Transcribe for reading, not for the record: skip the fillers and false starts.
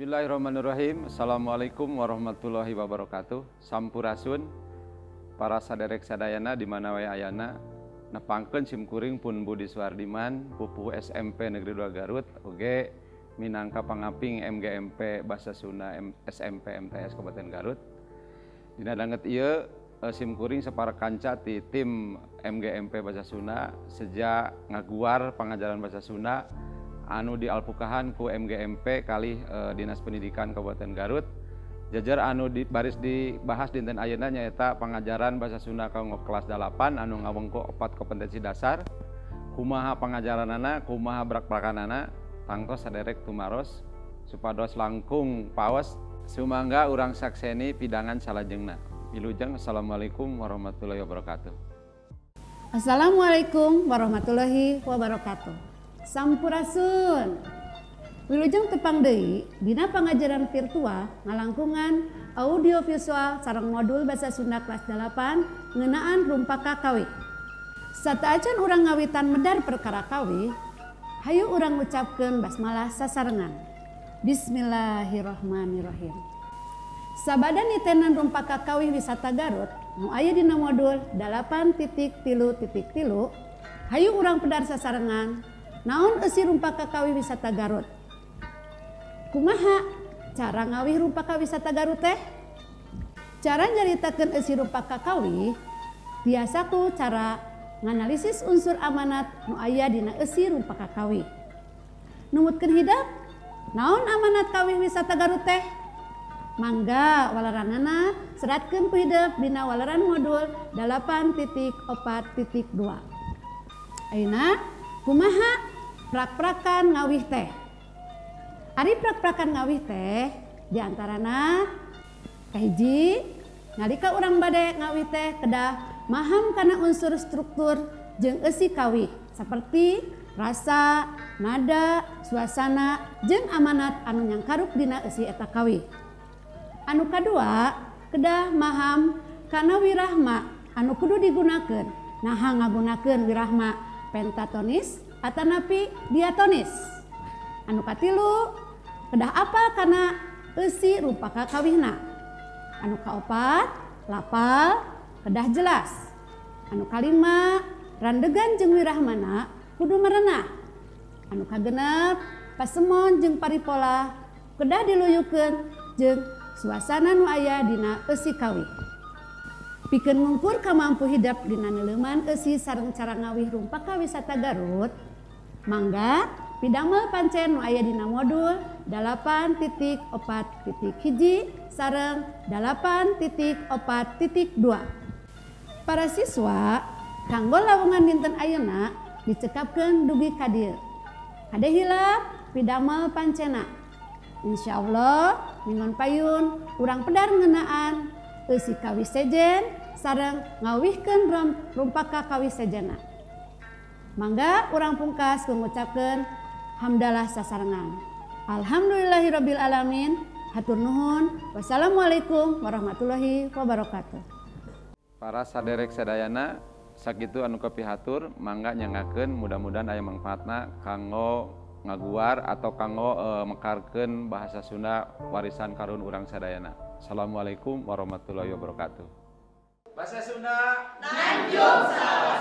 Bismillahirrahmanirrahim. Assalamualaikum warahmatullahi wabarakatuh. Sampurasun para saderek sadayana di mana wae ayana. Nepangkeun simkuring pun Budi Suardiman, pupuh SMP Negeri 2 Garut, oge minangka pangaping MGMP Bahasa Sunda SMP MTS Kabupaten Garut. Dina danget ieu simkuring sapara kanca ti tim MGMP Bahasa Sunda sejak ngaguar pangajaran bahasa Sunda anu dialpukahan ku MGMP kalih Dinas Pendidikan Kabupaten Garut. Jajar anu baris dibahas dinten ayeuna nyaeta pangajaran bahasa Sunda kanggo kelas 8 anu ngawengku 4 kompetensi dasar. Kumaha pangajaranana, kumaha prak-prakanana, tangtos saderek tumaros supados langkung paos, sumangga urang sakseni pidangan salajengna. Wilujeng, assalamualaikum warahmatullahi wabarakatuh. Assalamualaikum warahmatullahi wabarakatuh. Sampurasun. Wilujeng tepang deui dina pangajaran virtual ngalangkungan audio visual sareng modul bahasa Sunda kelas 8 ngeunaan rumpaka kawih. Sateuacan urang ngawitan medar perkara kawih, hayu urang ngucapkeun basmalah sasarengan. Bismillahirrahmanirrahim. Sabada nitenan rumpaka kawih wisata Garut nu aya dina modul 8.3.3, hayu urang pedar sasarengan naon eusi rumpaka kawih wisata Garut. Kumaha cara ngawih rumpaka wisata Garut teh? Cara nyaritakeun eusi rumpaka kawih biasa ku cara nganalisis unsur amanat nu aya dina eusi rumpaka kawih. Numutkeun hidep, naon amanat kawih wisata Garut teh? Mangga waleranana seratkeun ku hidep dina waleran modul 8.4.2. Ayeuna kumaha prak-prakan ngawih teh? Ari prak-prakan ngawih teh diantarana kahiji, nalika urang bade ngawih teh kedah maham kana unsur struktur jeung eusi kawih seperti rasa, nada, suasana jeung amanat anu nyangkaruk dina eusi eta kawih. Anu kadua, kedah maham kana wirahma anu kudu digunakeun. Naha ngagunakeun wirahma pentatonis atanapi diatonis. Anu katilu, kedah apal kana eusi rumpaka kawihna. Anu kaopat, lapal kedah jelas. Anu kalima, randegan jeung wirahmana kudu merenah. Anu kagenep, pasemon jeung paripola kedah diluyukeun jeung suasana nu aya dina eusi kawih. Pikeun ngungkur kamampu hidep dina neuleuman eusi sareng cara ngawih rumpaka wisata Garut, mangga pidamel pancen nu aya dina modul 8.4.1 sareng 8.4.2. Para siswa, kanggo lawungan dinten ayeuna dicekapkeun dugi ka dieu. Kade hilap pidamel pancena. Insyaallah minggon payun urang pedar ngeunaan eusi kawih sejen sareng ngawihkeun rumpaka kawih sejena. Mangga urang pungkas ngucapkeun hamdalah sasarengan. Alhamdulillahirabbil alamin. Hatur nuhun. Wassalamualaikum warahmatullahi wabarakatuh. Para saderek sadayana, sakitu anu kapihatur, mangga nyanggakeun, mudah-mudahan aya mangfaatna kanggo ngaguar atau kanggo mekarkeun bahasa Sunda warisan karuhun urang sadayana. Assalamualaikum warahmatullahi wabarakatuh. Bahasa Sunda nanjung salawasana.